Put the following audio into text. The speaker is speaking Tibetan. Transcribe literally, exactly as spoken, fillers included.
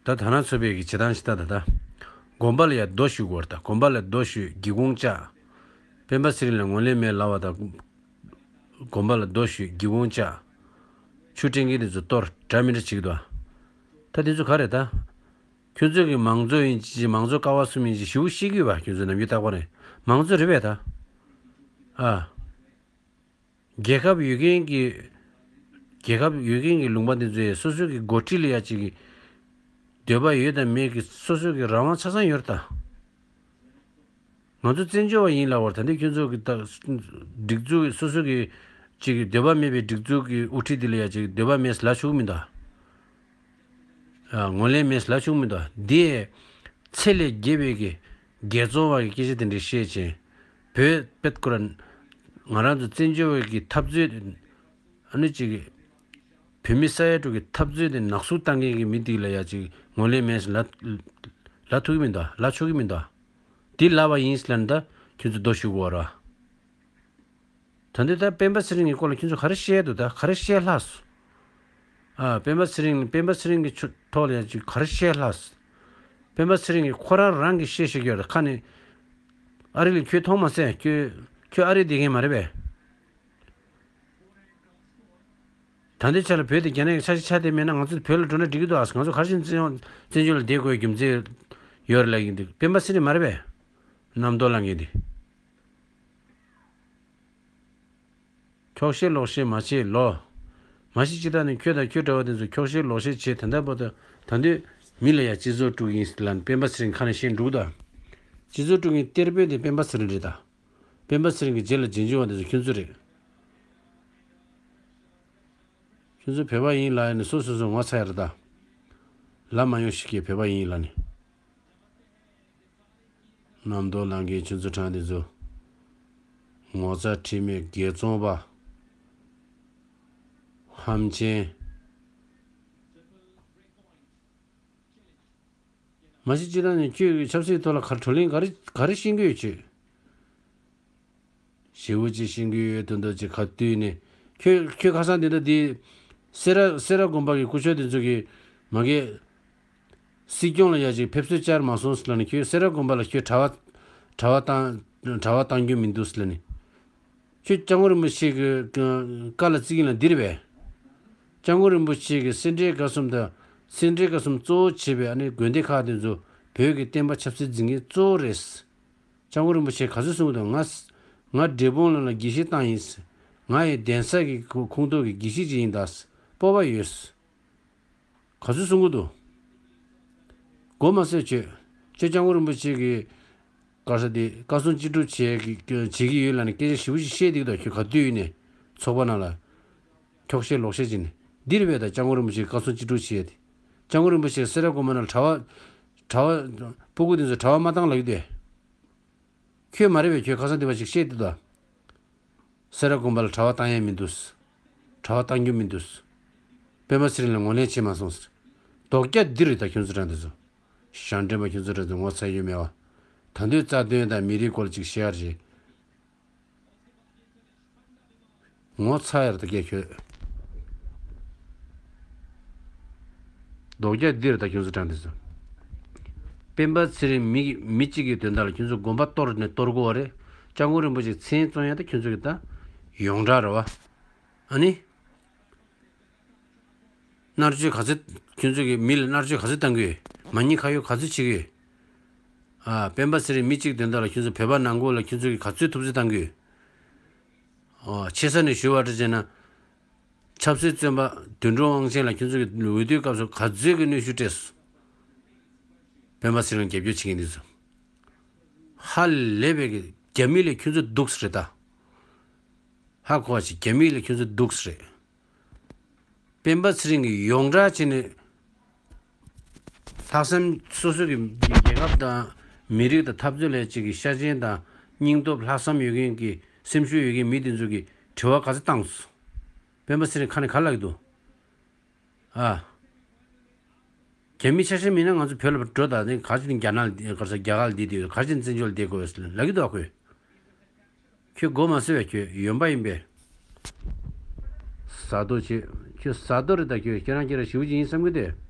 ད་ད་ན་ཚོ་པའི་གི་བྱེད་སྟངས་ཤིག་ད་ད་ད། དགོན་པ་ལ་ཡ་རྡོ་གཞུ་དགོས་རེད། ད་དགོན་པ་ལ་རྡོ་གཞུས་སྒེའུ་ཁུང་བཅག་སྤེན་པ་ཚེ་རིང་ལ་ངོས་ལེན་མེད་ལབ་པ་དང་། དགོན་པ་ལ་རྡོ་གཞུས་སྒེའུ་ཁུང་བཅག་ཆུ་སྤྲིན་གྱི་དེ་ཚོ་གཏོར་འདྲ་མི་འདྲ་བྱེད་ཀྱི་འདུག་ད་དེ་ཚོ་ག་རེད་ད། ཁྱོད་ཚོ་གི་མང་གཙོ་ཡིན་ཅི་མང་གཙོ་ཀ་བ་གསུམ་ཡིན་ཅི་ཞེ་པོ་བཤད་ཀྱི་ཡོད་པ། ཁྱོད་ཚོ་ནམ་རྒྱུན་རྟག་པར་རེད། མང་གཙོ་རེད་པས་ད། ཨ། རྒྱལ་ཁབ་ཡོད་མཁན་གྱི། རྒྱལ་ཁབ་ཡོད་མཁན་གྱི་ལུང་པ་འདི་ཚོས་སོ་སོ་གི་འགོ་ཁྲིད་ལ་ཡ་གཅིག་གི་འདོད་པ་ཡོད་དང་མེད་ཀྱི་སོ་སོ་གི་རང་དབང་ཆ་ཚང་ཡོད་རེད་ད། ང་ཚོ་བཙན་བྱོལ་བ་ཡིན་ལབ་པར་ད་འདི་ཁྱོད་ཚོ་གི་ད་སྒྲིག་འཛུགས་སོ་སོ་གི་གཅིག་གི་འདོད་པ་མེད་པའི་སྒྲིག་འཛུགས་ཀྱི་དབུ་ཁྲིད་འདི་ལ་ཡ་གཅིག་འདོད་པ་མེད་ལབ་ཆོག་གི་མི་འདུག་ཨ། ངོས་ལེན་མེད་ལབ་ཆོག་མི་འདུག་འདི་ཚད་ལས་བརྒལ་བའི་གི་རྒྱལ་བཙོང་བ་གི་སྐད་ཆ་དེ་འདྲ་བཤད་ཅིང་། བོད་པད་ཀུ་ར་ང་རང་ཚོ་བཙན་བྱོལ་བའི་གི་འཐབ་རྩོད་དེ། ཨ་ནི་གཅིག་གི་བོད་མི་ས་ཡ་དྲུག་གི་འཐབ་རྩོད་དེ་ནག་སུབ་བཏང་མཁན་གྱི་མི་དེ་ལ་ཡ་གཅིག་ངོས་ལེན་མེད་ལབ་ལབ་ཐུབ་ཀྱི་མི་འདུག་ལབ་ཆོག་གི་མི་འདུག་དེ་ལབ་པ་ཡིན་ལབ་ན་ད་ཁྱོད་ཚོ་རྡོ་གཞུ་དགོས་ར། ད་འདི་ལྟར་སྤེན་པ་ཚེ་རིང་གི་སྐོར་ལ་ཁྱོད་ཚོ་ག་རེ་བཤད་འདུག་ད་ག་རེ་བཤད་ལྷག་སོང་། ཨ། སྤེན་པ་ཚེ་རིང་སྤེན་པ་ཚེ་རིང་གི་ཆུ་ཐོག་ལ་ཡང་ཅིག་ག་རེ་བཤད་ལྷག་སོང་། སྤེན་པ་ཚེ་རིང་གིས་ཁོ་རང་རང་གི་བཤད་ཤེས་ཀྱི་ཡོད་རེད། ཁ་ནས་ཨ་རི་ལ་ཁྱོད་མཐོང་མ་སོང་། ཁྱོད་ཁྱོད་ཨ་རི་བསྡད་མཁན་མ་རེད་པས། ད་ལྟའི་ཆ་ལ་བོད་དེ་རྒྱ་ནག་གི་ཆ་ཤས་ཆགས་བསྡད་མེད་ན་ང་ཚོ་བོད་ལ་འགྲོ་ན་འགྲིག་གི་འདུག་ཨ། ང་ཚོ་ག་རེ་བྱས་ནས་བཙན་བཙན་བྱོལ་ལ་བསྡད་དགོས་རྒྱུ་མཚན་ཡོད་རེད་ལབ་ཀྱི་འདུག་སྤེན་པ་ཚེ་རིང་མ་རེད་པས། རྣམ་རྟོག་ལངས་མཁན་དེ། འཁྱོག་བཤད་ལོག་བཤད་མ་བྱེད་ལོ། མ་གཞི་སྤྱིར་བཏང་ནས་ཁྱོད་དང་ཁྱོད་འདྲ་བ་དེ་ཚོ་འཁྱོག་བཤད་ལོག་བཤད་བྱེད་དེ་འདྲ་པོ་དང་། ད་འདོད་མི་ལ་ཡ་སྤྱི་ཚོགས་དཀྲུག་ཡིན་ལབ་ནས་སྤེན་པ་ཚེ་རིང་ཁ་ནས་བཤད་འདུག་ད། སྤྱི་ཚོགས་དཀྲུག་མཁན་གཏེར་དཔོན་དེ་སྤེན་པ་ཚེ་རིང་རེད་ད། སྤེན་པ་ཚེ་རིང་གི་རྗེས་ལ་རྗེས་འཇུག་པ་དེ་ཚོ་ཁྱོད་ཚོ་རེད། ཁྱོད་ཚོ་བོད་པ་ཡིན་ལབ་ནས་སོ་སོ་སོ་ངོ་ཚ་ཡ་རེད་ད། ལབ་མ་ཡོང་ཞིག་གིས་བོད་པ་ཡིན་ལབ་ནས། རྣམ་རྟོག་ལངས་མཁན་ཁྱོད་ཚོ་གྲངས་འདི་ཚོ། ངོ་ཚ་ཁྲེལ་མེད་རྒྱལ་བཙོང་པ། ཧམ་ཆེན། མ་གཞི་སྤྱིར་བཏང་ནས་ཁྱོད་ཀྱི་ཆབ་སྲིད་ཐོག་ལ་ག་རེ་བགྲོ་གླེང་ག་རེ་ག་རེ་ཤེས་ཀྱི་ཡོད་ཁྱོད། ཞེ་པོ་ཅིག་ཤེས་ཀྱི་ཡོད་དོན་དག་ཅིག་ག་དུས་ནས། ཁྱོད་ཁྱོད་ཁ་སང་འདི་འདྲ་འདི། སེ་ར་སེ་ར་དགོན་པ་གི་སྐུ་ཞབས་དེ་ཚོ་གིས་མ་གི། སྲིད་སྐྱོང་ལ་ཡ་ཅིག་ཕེབས་བསུ་བཅར་མ་སོང་ཟེར་ལབ་ནས། ཁྱོད་སེ་ར་དགོན་པ་ལ་ཁྱོད་གྲྭ་པ་གྲྭ་པ་བཏང་གྲྭ་པ་བཏང་རྒྱུ་མི་འདུག་ཟེར་ལབ་ནས། ཁྱོད་སྐྱབས་མགོན་རིན་པོ་ཆེ་གི་བཀའ་ལ་བརྩི་གི་ལ་འདིར་བས། སྐྱབས་མགོན་རིན་པོ་ཆེ་གི་སེ་འབྲས་དགའ་གསུམ་དང་། སེ་འབྲས་དགའ་གསུམ་གཙོ་བོ་བྱས་པའི་ཨ་ནི་དགོན་སྡེ་ཁག་དེ་ཚོ་བོད་ཀྱི་བསྟན་པ་ཆབ་སྲིད་འཛིན་མཁན་གཙོ་བོ་རེད། སྐྱབས་མགོན་རིན་པོ་ཆེས་ག་ཚོད་གསུང་གི་འདུག་ང་ང་འབྲས་སྤུངས་ལ་ལ་དགེ་བཤེས་བཏང་ཡིན། ང་ཡི་གདན་ས་གི་ཁོངས་གཏོགས་ཀྱི་དགེ་བཤེས་ཅིག་ཡིན་ད། སྤོབས་པ་ཡོད། ག་ཚོད་གསུང་གི་འདུག་གོ་མ་སོང་ཁྱོད། ཁྱོད་སྐྱབས་མགོན་རིན་པོ་ཆེ་གི་ག་ས་དེ་བཀའ་གསུང་ཅི་སྒྲུབ་བྱེད་ཀྱི་བྱེད་ཀྱི་ཡོད་ལབ་ནས་སྐད་ཆ་ཞེ་པོ་ཅིག་བཤད་འདུག་ད་ཁྱོད་ག་དུས་ཡིན་ནས་ཚོགས་པ་ནང་ལ་འཁྱོག་བཤད་ལོག་བཤད་བྱས་ནས། འདིར་བས་ད་སྐྱབས་མགོན་རིན་པོ་ཆེ་བཀའ་གསུང་ཅི་སྒྲུབ་བྱེད་དེ། སྐྱབས་མགོན་རིན་པོ་ཆེ་སེ་ར་དགོན་པ་ནང་གྲྭ་པ་གྲྭ་པ་སྤུ་གུ་དེ་ཚོ་གྲྭ་པ་མ་བཏང་ལབ་ཀྱི་འདུག་ཁྱོད་མ་རེད་པས། ཁྱོད་ཁ་སང་དེ་བ་ཞིག་བཤད་འདུག་ད། སེ་ར་དགོན་པ་ལ་གྲྭ་པ་བཏང་ཡས་མི་འདུག་གྲྭ་པ་བཏང་རྒྱུ་མི་འདུག་སྤེན་པ་ཚེ་རིང་ལ་ངོས་ལེན་བྱེད་མ་སོང་ཟེར། རྡོག་རྒྱག་འདི་རེད་ད་ཁྱོད་ཚོ་རང་དེ་ཚོ། ཞང་འདྲེན་པ་ཁྱོད་ཚོ་རང་ཚོ་ངོ་ཚ་ཡོད་མེད་པ། ད་འདོད་རྩ་དོན་དང་མི་རིགས་སྐོར་ཅིག་བཤད་ཡ་རེད། ངོ་ཚ་ཡ་རེད་ད་སྐད་ཁྱོད། རྡོག་རྒྱག་འདི་རེད་ད་ཁྱོད་ཚོ་རང་དེ་ཚོ། སྤེན་པ་ཚེ་རིང་མི་མི་གཅིག་གི་དོན་དག་ལ་ཁྱོད་ཚོ་དགོན་པ་གཏོར་ནས་གཏོར་དགོས་པ་རེད། སྐྱབས་མགོན་རིན་པོ་ཆེ་མཚན་བཙོང་ཡ་ད་ཁྱོད་ཚོ་གི་ད་ཡོངས་གྲགས་རེད་བ། ཨ་ནི། མནར་གཅོད་ག་ཚོད། ཁྱོད་ཚོ་གི་མི་ལ་མནར་གཅོད་ག་ཚོད་བཏང་གི་ཡོད། མ་ཉེས་ཁ་གཡོགས་ག་ཚོད་བྱེད་ཀྱི་ཡོད། ཨ། སྤེན་པ་ཚེ་རིང་མི་གཅིག་དོན་དག་ལ་ཁྱོད་ཚོ་བོད་པ་ནང་ཁུལ་ལ་ཁྱོད་ཚོ་གི་ག་ཚོད་ཐུབ་ཚོད་བཏང་གི་ཡོད། ཨ། ཆེ་ས་ནས་ཞུ་བ་འདྲ་བྱས་ན། ཆབ་སྲིད་བཙོན་པ་དོན་གྲུབ་དབང་ཆེན་ལ་ཁྱོད་ཚོ་གི་འོས་བསྡུའི་སྐབས་སུ་ག་ཚོད་ཀྱི་གནོན་ཤུགས་སྤྲད་སོང་། སྤེན་པ་ཚེ་རིང་རྒྱབ་སྐྱོར་བྱེད་མཁན་འདི་ཚོ། ཧ་ལས་པའི་གི་རྒྱ་མི་ལས་ཁྱོད་ཚོ་སྡུག་ས་རེད་ད། ཧ་གོ་བ་ཞིག་རྒྱ་མི་ལས་ཁྱོད་ཚོ་སྡུག་ས་རེད། སྤེན་པ་ཚེ་རིང་གིས་ཡོངས་གྲགས་བྱས་ནས། ལྷག་བསམ་སོ་སོ་གི་རྒྱལ་ཁབ་དང་མི་རིགས་དང་འཐབ་རྩོད་ལས་གཅིག་གི་ཤ་ཆེན་དང་སྙིང་སྟོབས་ལྷག་བསམ་ཡོད་མཁན་གྱི་སེམས་ཤུགས་ཡོད་མཁན་མི་དེ་ཚོ་གིས་དྲི་བ་ག་ཚོད་བཏང་སོང་། སྤེན་པ་ཚེ་རིང་ཁ་ནས་ག་ལབ་ཀྱི་འདུག་ཨ། རྒྱ་མི་ཆ་ཤས་མིན་ན་ང་ཚོ་བོད་ལ་འགྲོ་དང་ནི་ག་ཚོད་རྒྱ་ནག་ལ་ག་ཚོད་རྒྱ་གར་ལ་བསྡད་དེ་ག་ཚོད་བཙན་བྱོལ་ལ་བསྡད་དགོས་ལབ་ཀྱི་འདུག་ཨ་ཁོས། ཁྱོད་མགོ་མ་སོས་པས། ཁྱོད་ཡོན་པ་ཡིན་པས། ཟ་ཏོ་བྱེད། ཁྱོད་ཟ་ཏོ་རེད་ད། ཁྱོད་ཁྱེད་རང་ཁྱེད་རང་ཞེ་པོ་ཅིག་ཡིན་བསམ་གི་འདུག